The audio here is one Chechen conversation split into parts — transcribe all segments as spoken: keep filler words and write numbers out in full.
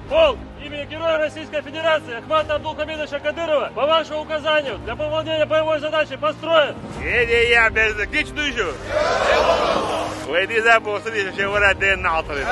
Полк имени Героя Российской Федерации Ахмата Абдулхамидовича Кадырова по вашему указанию для выполнения боевой задачи построен. Еде я без кич душу. Вай диза босса диза шевара ден налтарин.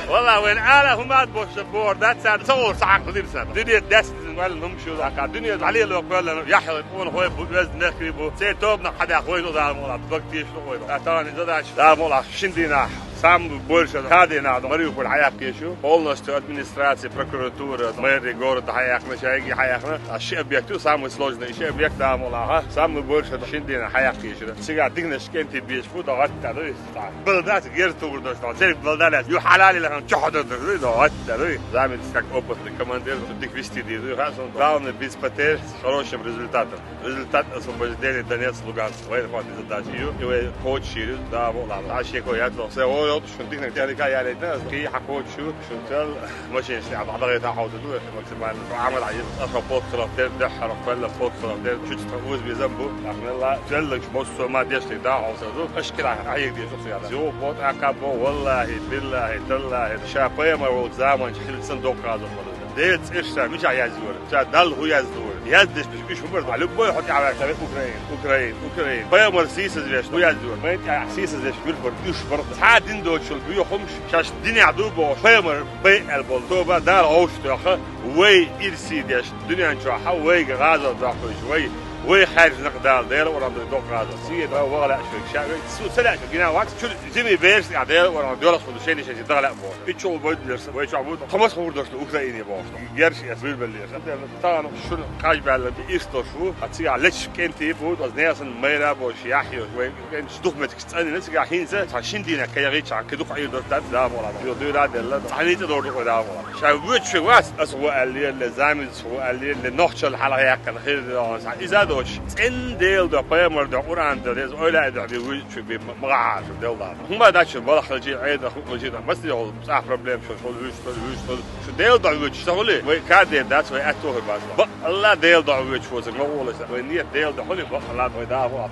Валла вайн ала хумат босса борда цар савур сакъ дирса. Дуьне дас дизин вал нум шу лака. Дуьне вали ло квалан яхьал кун хой бу вез нехри бу. Цей тобна хада хой ло да мола. Бактиш ло хой ло. Атани задача да мола. Шин дийнахь самый больше, кхаа дийнахь Мариуполь хьаяккхийша ю. Полностью администрация, прокуратура, мэрия города хьаяьккхина, шайги хьаяьккхина. А ши объект ю самый сложный, ши объект да мола. Самый больше шин дийнахь хьаяккхийша ю. Цигахь диканаш кӀентий беш бу, догӀатта ду иза. Балдац гер тугур дош, церг балдалац. Ю хьалали лахан чохь ду, догӀатта ду. Замец как опытный командир, дик вести ди ду. Главное без потерь, с хорошим результатом. Результат освобождения Донецк, Луганск. Вай хват задача ю. И вай кхочушйийр ю, да, во, ладно. А шеко яц, ло. Се, о, о, шун диканаш тяли ка яли, да, ки хьакхочуш ю, шун цел машин шли, а бахьадагӀе та хьовса ду, максимально. Амал хьаиз, аша полк сорок дер, дехьара кхелла полк сорок дер, чуть что уз безам бу. Ахмелла, целлакш босс сома дешли, да, хьовса ду. Ашкира, а ек деш, охса яла. Зио, бот, ака, бо, валлахи, биллахи, таллахи. Ша пайхамар волчу заманчу хилла сан доккха аза хьо ду. Делан цӀераш ша мичахь яздора? Ша Далла хӀун яздора? Яздеш беш уьш хӀун бара? Любой хьо тӀаьхьаваьлча Украина, Украина, Украина. Пайхамар сийсазвеш хӀун яздора? Вайн тӀаьхьа сийсазвеш муьлха бара? Уьш бара. Цхьа дин доцчул буьйху хӀумаш шаьш динехь ду бохуш, пайхамар бай аьлла болу тоба Дала гӀовш тоьхна, вай ирсий деш, дуьнен чохь вайга гӀазот доккхуьйтуш, вай, вай хаьржинарг Дала, Делан урам ду доккха гӀазот. Сий дан ваха лаьа шуьга, ша вай, су ца лаьа шуьга, гина вац, чуьра зими бераш тӀехь Делан урам доьлхуш ду, шайна шайна дагӀа лаьа бохуш. Иччо вай дилира, вай чохь ву, хамас хӀур дош ду Украине бохуш. Герш эс вирбаллеша. Тахана шуна къажбаьлла ирс дош ву, а цигахь лечу кӀентий бу, оцу несан майра бош, яхь йош, вай кӀенташ духметаш цӀанйина цигахь хӀинца, цхьа шин дийнахь кхайгӀичахь, кхин дукха Ӏийр дош дац, да, мола. Йо, дуьйра а делла, цхьаьний цӀа дор ду, да, мола. Ша вуьйцуш вац, аса ву аьллера, ле, замица ву аьллера, ле, нохчалла хьалха яьккхина хир ду, иза дош. ЦӀена Делан дуьхьа, пайхамар дуьхьа, Къуръан дуьхьа, деза ойла а дуьхьа, вуьйцуш бен ма гӀахьа шу, Делан дуьхьа. ХӀума дац шу, балхалчий, Ӏедал хӀуъалчий, масте йолу цӀахь проблема шу, хӀума вуьйцуш, вуьйцуш. Шу Делан дуьхьа вуьйцуш ца хуьлий, вай кадер дац, вай аьтту хир бац. Бакъ Алла Делан дуьхьа вуьйцуш ву сан, ма гӀолаш. Вай ният Делан дуьхьа хуьлий, бакъ Алла вай даха а,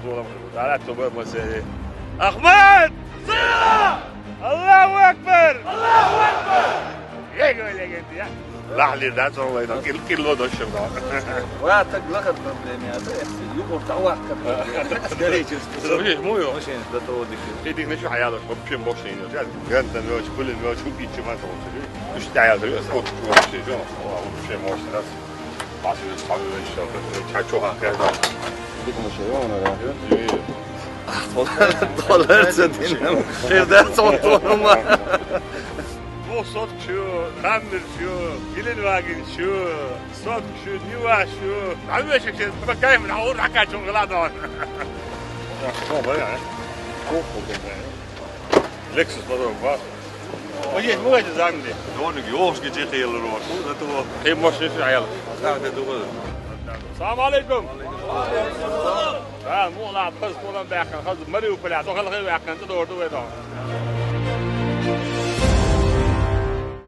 Дала вай даха а. Ахмат! Сила! Аллаху акбар! Аллаху акбар! Лего, лего, я. Лахли да, цо вай, кил-, килло дошур да. Ва, так лахар проблема, я, да, югур да, ва, как. Скорее, чувствую. Слушай, мой. Очень до того дикий. Ты их начал, а я вообще мощный не. Сейчас гранта мелочь, пули мелочь, убить чего-то. Уж да, я говорю, вот, вообще, что? Вообще мощный, да? Пасуьйса схьавоьдуш, ча чохь хьаькхна. Дика ма шу йогӀу, да? Доллар ца дина. Хир дац хьуна тхуна ма. Двухсотка шу, Хаммер шу, Геленваген шу, сотка шу, Нива шу. Хьан вешан шен, по кайфу, хьан ур хьакхачун гала дон. Ах, хо, бая. Хо, хо, бая. Lexus подобный, ба? Ой, есть, бывает, замди. Донг, ёшки, чехи, лурош. Ху, да того. Хи, может, не шаял. Да, да, да. Салам алейкум. Да, ну, ладно, пас, ну, ладно, бяхан, хаз, Мариуполя, то, хал, хал, бяхан, то, дор, дор, дор.